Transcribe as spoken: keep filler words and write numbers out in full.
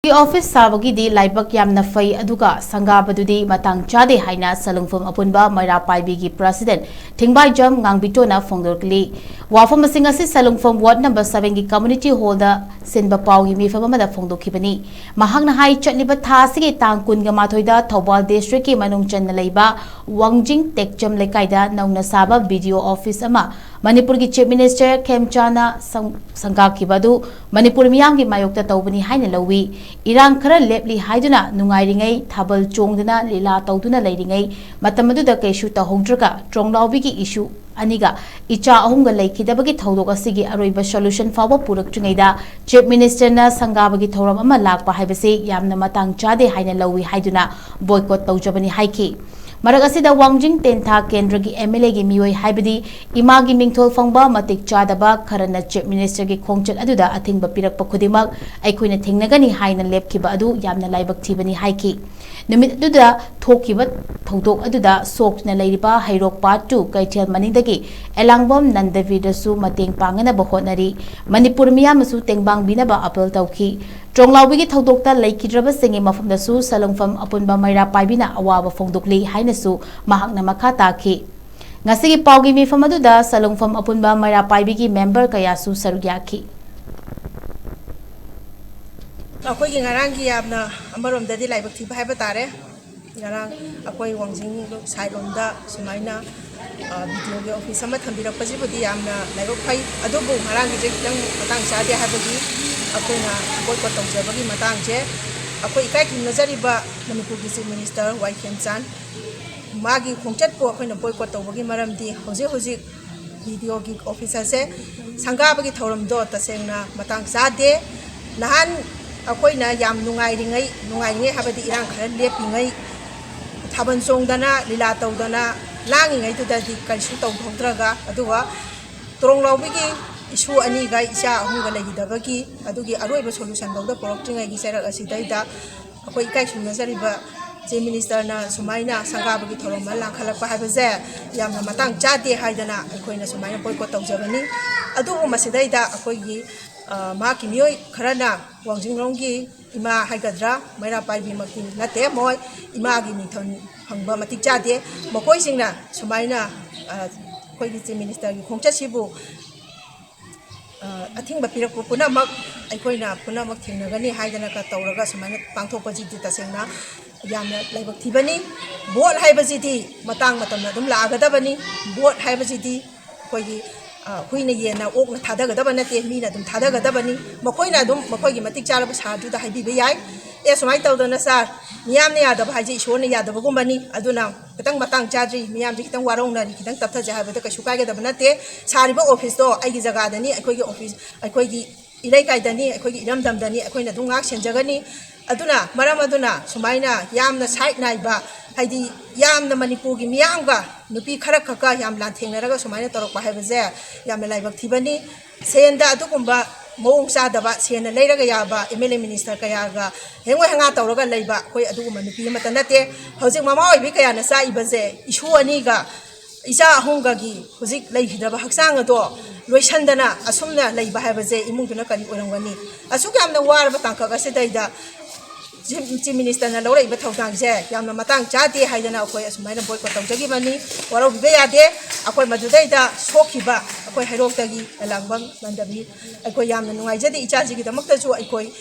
ꯒꯤ ꯑꯣꯐꯤꯁ ꯁꯥꯕꯒꯤꯗꯤ ꯂꯥꯏꯕꯛ ꯌꯥꯝꯅ ꯐꯩ, ꯑꯗꯨꯒ ꯁꯪꯒꯥꯕꯗꯨꯗꯤ ꯃꯇꯥꯡ ꯆꯥꯗꯦ ꯍꯥꯏꯅ ꯁꯂꯨꯡꯐꯝ ꯑꯄꯨꯟꯕ ꯃꯩꯔꯥ ꯄꯥꯏꯕꯤꯒꯤ ꯄ꯭ꯔꯁꯤꯗꯦꯟꯠ ꯊꯤꯡꯕꯥꯏꯖꯝ ꯉꯥꯡꯕꯤꯇꯣꯟꯅ ꯐꯣꯡꯗꯣꯛꯂꯤ꯫ ꯋꯥꯐꯝ ꯑꯁꯤ ꯉꯁꯤ ꯁꯂꯨꯡꯐꯝ ꯋꯥꯔꯗ ꯅꯝꯕꯔ ꯁꯚꯦꯟꯒꯤ ꯀꯝꯃ꯭ꯌꯨꯅꯤꯇꯤ ꯍꯣꯜꯗ ꯁꯤꯟꯕ ꯄꯥꯎꯒꯤ ꯃꯤꯐꯝ ꯑꯃꯗ ꯐꯣꯡꯗꯣꯛꯈꯤꯕꯅꯤ꯫ ꯃꯍꯥꯛꯅ ꯍꯥꯏ, ꯆꯠꯂꯤꯕ ꯊꯥ ꯑꯁꯤꯒꯤ ꯇꯥꯡ ꯀꯨꯟꯒ ꯃꯥꯊꯣꯏꯗ ꯊꯧꯕꯥꯜ ꯗꯤꯁꯇ꯭ꯔꯤꯛꯀꯤ ꯃꯅꯨꯡ ꯆꯟꯅ ꯂꯩꯕ ꯋꯥꯡꯖꯤꯡ ꯇꯦꯛꯆꯝ ꯂꯩꯀꯥꯏꯗ ꯅꯧꯅ ꯁꯥꯕ ꯕꯤ ꯗꯤ ꯑꯣ ꯑꯣꯐꯤꯁ ꯑꯃ ꯃꯅꯤꯄꯨꯔꯒꯤ ꯆꯤꯐ ꯃꯤꯅꯤꯁꯇꯔ ꯈꯦꯝꯆꯥꯟꯅ ꯁꯪ-, ꯁꯪꯒꯥꯈꯤꯕ ꯑꯗꯨ ꯃꯅꯤꯄꯨꯔ ꯃꯤꯌꯥꯝꯒꯤ ꯃꯥꯌꯣꯛꯇ ꯇꯧꯕꯅꯤ ꯍꯥꯏꯅ ꯂꯧꯏ꯫ ꯏꯔꯥꯡ ꯈꯔ ꯂꯦꯞꯂꯤ ꯍꯥꯏꯗꯨꯅ ꯅꯨꯡꯉꯥꯏꯔꯤꯉꯩ, ꯊꯥꯕꯜ ꯆꯣꯡꯗꯨꯅ, ꯂꯤꯂꯥ ꯇꯧꯗꯨꯅ ꯂꯩꯔꯤꯉꯩ, ꯃꯇꯝ ꯑꯗꯨꯗ ꯀꯩꯁꯨ ꯇꯧꯍꯧꯗ꯭ꯔꯒ ꯇ꯭ꯔꯣꯡꯂꯥꯎꯕꯤꯒꯤ ꯏꯁꯨ ꯑꯅꯤꯒ ꯏꯆꯥ ꯑꯍꯨꯝꯒ ꯂꯩꯈꯤꯗꯕꯒꯤ ꯊꯧꯗꯣꯛ ꯑꯁꯤꯒꯤ ꯑꯔꯣꯏꯕ ꯁꯣꯂꯨꯁꯟ ꯐꯥꯎꯕ ꯄꯨꯔꯛꯇ꯭ꯔꯤꯉꯩꯗ ꯆꯤꯐ ꯃꯤꯅꯤꯁꯇꯔꯅ ꯁꯪꯒꯥꯕꯒꯤ ꯊꯧꯔꯝ ꯑꯃ ꯂꯥꯛꯄ ꯍꯥꯏꯕꯁꯤ ꯌꯥꯝꯅ ꯃꯇꯥꯡ ꯆꯥꯗꯦ ꯍꯥꯏꯅ ꯂꯧꯏ ꯍꯥꯏꯗꯨꯅ ꯕꯣꯏꯀꯣꯠ ꯇꯧꯖꯕꯅꯤ ꯍꯥꯏꯈꯤ꯫ ꯃꯔꯛ ꯑꯁꯤꯗ ꯋꯥꯡꯖꯤꯡ ꯇꯦꯟꯊꯥ ꯀꯦꯟꯗ꯭ꯔꯒꯤ ꯑꯦꯝ ꯑꯦꯜ ꯑꯦꯒꯤ ꯃꯤꯑꯣꯏ, ꯍꯥꯏꯕꯗꯤ ꯏꯃꯥꯒꯤ ꯃꯤꯡꯊꯣꯜ ꯐꯪꯕ ꯃꯇꯤꯛ ꯆꯥꯗꯕ ꯈꯔꯅ ꯆꯤꯐ ꯃꯤꯅꯤꯁꯇꯔꯒꯤ ꯈꯣꯡꯆꯠ ꯑꯗꯨꯗ ꯑꯊꯤꯡꯕ ꯄꯤꯔꯛꯄ ꯈꯨꯗꯤꯡꯃꯛ ꯑꯩꯈꯣꯏꯅ ꯊꯦꯡꯅꯒꯅꯤ ꯍꯥꯏꯅ ꯂꯦꯞꯈꯤꯕ ꯑꯗꯨ ꯌꯥꯝꯅ ꯂꯥꯏꯕꯛ ꯊꯤꯕꯅꯤ ꯍꯥꯏꯈꯤ꯫ ꯅꯨꯃꯤꯠ ꯑꯗꯨꯗ ꯊꯣꯛꯈꯤꯕ ꯊꯧꯗꯣꯛ ꯑꯗꯨꯗ ꯁꯣꯛꯇꯨꯅ ꯂꯩꯔꯤꯕ ꯍꯩꯔꯣꯛ ꯄꯥꯔꯠ ꯇꯨ ꯀꯩꯊꯦꯜ ꯃꯅꯤꯡꯗꯒꯤ ꯑꯦꯂꯥꯡꯕꯝ ꯅꯟꯗꯕꯤꯔꯗꯁꯨ ꯃꯇꯦꯡ ꯄꯥꯡꯅꯅꯕ ꯍꯣꯠꯅꯔꯤ꯫ ꯃꯅꯤꯄꯨꯔ ꯃꯤꯌꯥꯝꯅꯁꯨ ꯇꯦꯡꯕꯥꯡꯕꯤꯅꯕ ꯑꯥꯄꯤꯜ ꯇꯧꯈꯤ꯫ ꯇ꯭ꯔꯣꯡꯂꯥꯎꯕꯤꯒꯤ ꯊꯧꯗꯣꯛꯇ ꯂꯩꯈꯤꯗ꯭ꯔꯕꯁꯤꯡꯒꯤ ꯃꯐꯝꯗꯁꯨ ꯁꯂꯨꯡꯐꯝ ꯑꯄꯨꯟꯕ ꯃꯩꯔꯥ ꯄꯥꯏꯕꯤꯅ ꯑꯋꯥꯕ ꯐꯣꯡꯗꯣꯛꯂꯤ ꯍꯥꯏꯅꯁꯨ ꯃꯍꯥꯛꯅ ꯃꯈꯥ ꯇꯥꯈꯤ꯫ ꯉꯁꯤꯒꯤ ꯄꯥꯎꯒꯤ ꯃꯤꯐꯝ ꯑꯗꯨꯗ ꯁꯂꯨꯡꯐꯝ ꯑꯄꯨꯟꯕ ꯃꯩꯔꯥ ꯄꯥꯏꯕꯤꯒꯤ ꯃꯦꯝꯕꯔ ꯀꯌꯥꯁꯨ ꯁꯔꯨꯛ ꯌꯥꯈꯤ꯫ ꯑꯩꯈꯣꯏꯒꯤ ꯉꯔꯥꯡꯒꯤ ꯌꯥꯝꯅ ꯑꯃꯔꯣꯝꯗꯗꯤ ꯂꯥꯏꯕꯛ ꯊꯤꯕ ꯍꯥꯏꯕ ꯇꯥꯔꯦ꯫ ꯉꯔꯥꯡ ꯑꯩꯈꯣꯏ ꯋꯥꯡꯖꯤꯡ ꯁꯥꯏꯠꯂꯣꯝꯗ ꯁꯨꯃꯥꯏꯅ, ꯑ, ꯕꯤ ꯗꯤ ꯑꯣꯒꯤ ꯑꯣꯐꯤꯁ ꯑꯃ ꯊꯝꯕꯤꯔꯛꯄꯁꯤꯕꯨꯗꯤ ꯌꯥꯝꯅ ꯂꯥꯏꯕꯛ ꯐꯩ꯫ ꯑꯗꯨꯕꯨ ꯉꯔꯥꯡꯒꯤꯁꯦ ꯈꯤꯇꯪ ꯃꯇꯥꯡ ꯆꯥꯗꯦ ꯍꯥꯏꯕꯒꯤ ꯑꯩꯈꯣꯏꯅ ꯕꯣꯏꯀꯣꯠ ꯇꯧꯖꯕꯒꯤ ꯃꯇꯥꯡꯁꯦ, ꯑꯩꯈꯣꯏ ꯏꯀꯥꯏ ꯈꯨꯝꯅꯖꯔꯤꯕ ꯃꯅꯤꯄꯨꯔꯒꯤ ꯆꯤꯐ ꯃꯤꯅꯤꯁꯇꯔ ꯋꯥꯏ ꯈꯦꯝꯆꯥꯟ, ꯃꯥꯒꯤ ꯈꯣꯡꯆꯠꯄꯨ ꯑꯩꯈꯣꯏꯅ ꯕꯣꯏꯀꯣꯠ ꯇꯧꯕꯒꯤ ꯃꯔꯝꯗꯤ ꯍꯧꯖꯤꯛ ꯍꯧꯖꯤꯛ ꯕꯤ ꯗꯤ ꯑꯣꯒꯤ ꯑꯣꯐꯤꯁ ꯑꯁꯦ ꯁꯪꯒꯥꯕꯒꯤ ꯊꯧꯔꯝꯗꯣ ꯇꯁꯦꯡꯅ ꯃꯇꯥꯡ ꯆꯥꯗꯦ꯫ ꯅꯍꯥꯟ ꯑꯩꯈꯣꯏꯅ ꯌꯥꯝ ꯅꯨꯡꯉꯥꯏꯔꯤꯉꯩ, ꯅꯨꯡꯉꯥꯏꯔꯤꯉꯩ ꯍꯥꯏꯕꯗꯤ ꯏꯔꯥꯡ ꯈꯔ ꯂꯦꯞꯄꯤꯉꯩ, ꯊꯥꯕꯜ ꯆꯣꯡꯗꯅ, ꯂꯤꯂꯥ ꯇꯧꯗꯅ, ꯂꯥꯡꯉꯤꯉꯩꯗꯨꯗꯗꯤ ꯀꯔꯤꯁꯨ ꯇꯧꯍꯧꯗ꯭ꯔꯒ, ꯑꯗꯨꯒ ꯇ꯭ꯔꯣꯡꯂꯥꯎꯕꯤꯒꯤ ꯏꯁꯨ ꯑꯅꯤꯒ ꯏꯆꯥ ꯑꯍꯨꯝꯒ ꯂꯩꯈꯤꯗꯕꯒꯤ ꯑꯗꯨꯒꯤ ꯑꯔꯣꯏꯕ ꯁꯣꯂꯨꯁꯟ ꯐꯥꯎꯗ ꯄꯨꯔꯛꯇ꯭ꯔꯤꯉꯩꯒꯤ ꯆꯩꯔꯛ ꯑꯁꯤꯗꯩꯗ ꯑꯩꯈꯣꯏ ꯏꯀꯥꯏ ꯈꯨꯝꯅꯖꯔꯤꯕ ꯆꯤꯐ ꯃꯤꯅꯤꯁꯇꯔꯅ ꯁꯨꯃꯥꯏꯅ ꯁꯪꯒꯥꯕꯒꯤ ꯊꯧꯔꯝ ꯑꯃ ꯂꯥꯡꯈꯠꯂꯛꯄ ꯍꯥꯏꯕꯁꯦ ꯌꯥꯝꯅ ꯃꯇꯥꯡ ꯆꯥꯗꯦ ꯍꯥꯏꯗꯅ ꯑꯩꯈꯣꯏꯅ ꯁꯨꯃꯥꯏꯅ ꯕꯣꯏꯀꯣꯠ ꯇꯧꯖꯕꯅꯤ꯫ ꯑꯗꯨꯕꯨ ꯃꯁꯤꯗꯩꯗ ꯑꯩꯈꯣꯏꯒꯤ ꯃꯍꯥꯛꯀꯤ ꯃꯤꯑꯣꯏ ꯈꯔꯅ ꯋꯥꯡꯖꯤꯡꯂꯣꯝꯒꯤ ꯏꯃꯥ ꯍꯥꯏꯒꯗ꯭ꯔꯥ, ꯃꯩꯔꯥ ꯄꯥꯏꯕꯤꯃꯛꯇꯤ ꯅꯠꯇꯦ, ꯃꯣꯏ ꯏꯃꯥꯒꯤ ꯃꯤꯡꯊꯣꯜ ꯐꯪꯕ ꯃꯇꯤꯛ ꯆꯥꯗꯦ꯫ ꯃꯈꯣꯏꯁꯤꯡꯅ ꯁꯨꯃꯥꯏꯅ ꯑꯩꯈꯣꯏꯒꯤ ꯆꯤꯐ ꯃꯤꯅꯤꯁꯇꯔꯒꯤ ꯈꯣꯡꯆꯠꯁꯤꯕꯨ ꯑꯊꯤꯡꯕ ꯄꯤꯔꯛꯄ ꯄꯨꯝꯅꯃꯛ ꯑꯩꯈꯣꯏꯅ ꯄꯨꯝꯅꯃꯛ ꯊꯦꯡꯅꯒꯅꯤ ꯍꯥꯏꯗꯅꯒ ꯇꯧꯔꯒ ꯁꯨꯃꯥꯏꯅ ꯄꯥꯡꯊꯣꯛꯄꯁꯤꯗꯤ ꯇꯁꯦꯡꯅ ꯌꯥꯝꯅ ꯂꯥꯏꯕꯛ ꯊꯤꯕꯅꯤ꯫ ꯚꯣꯠ ꯍꯥꯏꯕꯁꯤꯗꯤ ꯃꯇꯥꯡ ꯃꯇꯝꯅ ꯑꯗꯨꯝ ꯂꯥꯛꯑꯒꯗꯕꯅꯤ꯫ ꯚꯣꯠ ꯍꯥꯏꯕꯁꯤꯗꯤ ꯑꯩꯈꯣꯏꯒꯤ ꯍꯨꯏꯅ ꯌꯦꯟꯅ ꯑꯣꯛꯅ ꯊꯥꯗꯒꯗꯕ ꯅꯠꯇꯦ, ꯃꯤꯅ ꯑꯗꯨꯝ ꯊꯥꯗꯒꯗꯕꯅꯤ꯫ ꯃꯈꯣꯏꯅ ꯑꯗꯨꯝ ꯃꯈꯣꯏꯒꯤ ꯃꯇꯤꯛ ꯆꯥꯔꯕ ꯁꯥꯔꯗꯨꯗ ꯍꯥꯏꯕꯤꯕ ꯌꯥꯏ, "ꯑꯦ, ꯁꯨꯃꯥꯏꯅ ꯇꯧꯗꯅ ꯁꯥꯔ, ꯃꯤꯌꯥꯝꯅ ꯌꯥꯗꯕ ꯍꯥꯏꯁꯦ ꯏꯁꯣꯔꯅ ꯌꯥꯗꯕꯒꯨꯝꯕꯅꯤ, ꯑꯗꯨꯅ ꯈꯤꯇꯪ ꯃꯇꯥꯡ ꯆꯥꯗ꯭ꯔꯤ, ꯃꯤꯌꯥꯝꯁꯦ ꯈꯤꯇꯪ ꯋꯥꯔꯧꯅꯔꯤ, ꯈꯤꯇꯪ ꯇꯞꯊꯁꯦ" ꯍꯥꯏꯕꯗ ꯀꯩꯁꯨ ꯀꯥꯏꯒꯗꯕ ꯅꯠꯇꯦ꯫ ꯁꯥꯔꯤꯕ ꯑꯣꯐꯤꯁꯇꯣ ꯑꯩꯒꯤ ꯖꯒꯥꯗꯅꯤ, ꯑꯩꯈꯣꯏꯒꯤ ꯑꯣꯐꯤꯁ, ꯑꯩꯈꯣꯏꯒꯤ ꯏꯔꯩꯀꯥꯏꯗꯅꯤ, ꯑꯩꯈꯣꯏꯒꯤ ꯏꯔꯝꯗꯝꯗꯅꯤ, ꯑꯩꯈꯣꯏꯅ ꯑꯗꯨꯝ ꯉꯥꯛ ꯁꯦꯟꯖꯒꯅꯤ꯫ ꯑꯗꯨꯅ ꯃꯔꯝ ꯑꯗꯨꯅ ꯁꯨꯃꯥꯏꯅ ꯌꯥꯝꯅ ꯁꯥꯏꯠ ꯅꯥꯏꯕ, ꯍꯥꯏꯗꯤ ꯌꯥꯝꯅ ꯃꯅꯤꯄꯨꯔꯒꯤ ꯃꯤꯌꯥꯝꯒ ꯅꯨꯄꯤ ꯈꯔ ꯈꯛꯀ ꯌꯥꯝ ꯂꯥꯟꯊꯦꯡꯅꯔꯒ ꯁꯨꯃꯥꯏꯅ ꯇꯧꯔꯛꯄ ꯍꯥꯏꯕꯁꯦ ꯌꯥꯝꯅ ꯂꯥꯏꯕꯛ ꯊꯤꯕꯅꯤ꯫ ꯁꯦꯟꯗ ꯑꯗꯨꯒꯨꯝꯕ ꯃꯑꯣꯡ ꯆꯥꯗꯕ, ꯁꯦꯟꯅ ꯂꯩꯔꯒ ꯌꯥꯕ ꯑꯦꯝ ꯑꯦꯜ ꯑꯦ ꯃꯤꯅꯤꯁꯇꯔ ꯀꯌꯥꯒ ꯍꯦꯡꯉꯣ ꯍꯦꯡꯉꯥ ꯇꯧꯔꯒ ꯂꯩꯕ ꯑꯩꯈꯣꯏ ꯑꯗꯨꯒꯨꯝꯕ ꯅꯨꯄꯤ ꯑꯃꯠꯇ ꯅꯠꯇꯦ꯫ ꯍꯧꯖꯤꯛ ꯃꯃꯥ ꯑꯣꯏꯕꯤ ꯀꯌꯥꯅ ꯆꯥꯛꯏꯕꯁꯦ ꯏꯁꯨ ꯑꯅꯤꯒ ꯏꯆꯥ ꯑꯍꯨꯝꯒꯒꯤ ꯍꯧꯖꯤꯛ ꯂꯩꯈꯤꯗ꯭ꯔꯕ ꯍꯛꯆꯥꯡ ꯑꯗꯣ ꯂꯣꯏꯁꯟꯗꯅ ꯑꯁꯨꯝꯅ ꯂꯩꯕ ꯍꯥꯏꯕꯁꯦ ꯏꯃꯨꯡꯗꯨꯅ ꯀꯔꯤ ꯑꯣꯏꯔꯝꯒꯅꯤ? ꯑꯁꯨꯛ ꯌꯥꯝꯅ ꯋꯥꯔꯕ ꯇꯥꯡꯀꯛ ꯑꯁꯤꯗꯩꯗ ꯆꯤꯐ ꯆꯤꯐ ꯃꯤꯅꯤꯁꯇꯔꯅ ꯂꯧꯔꯛꯏꯕ ꯊꯧꯗꯥꯡꯁꯦ ꯌꯥꯝꯅ ꯃꯇꯥꯡ ꯆꯥꯗꯦ ꯍꯥꯏꯗꯅ ꯑꯩꯈꯣꯏ ꯑꯁꯨꯃꯥꯏꯅ ꯕꯣꯏꯀꯣꯠ ꯇꯧꯖꯈꯤꯕꯅꯤ꯫ ꯋꯥꯔꯧꯕꯤꯕ ꯌꯥꯗꯦ꯫ ꯑꯩꯈꯣꯏ ꯃꯗꯨꯗꯩꯗ ꯁꯣꯛꯈꯤꯕ ꯑꯩꯈꯣꯏ ꯍꯩꯔꯣꯛꯇꯒꯤ ꯑꯦꯂꯥꯡꯕꯝ ꯃꯟꯗꯕꯤ ꯑꯩꯈꯣꯏ ꯌꯥꯝꯅ ꯅꯨꯡꯉꯥꯏꯖꯗꯦ꯫ ꯏꯆꯥꯁꯤꯒꯤꯗꯃꯛꯇꯁꯨ ꯑꯩꯈꯣꯏ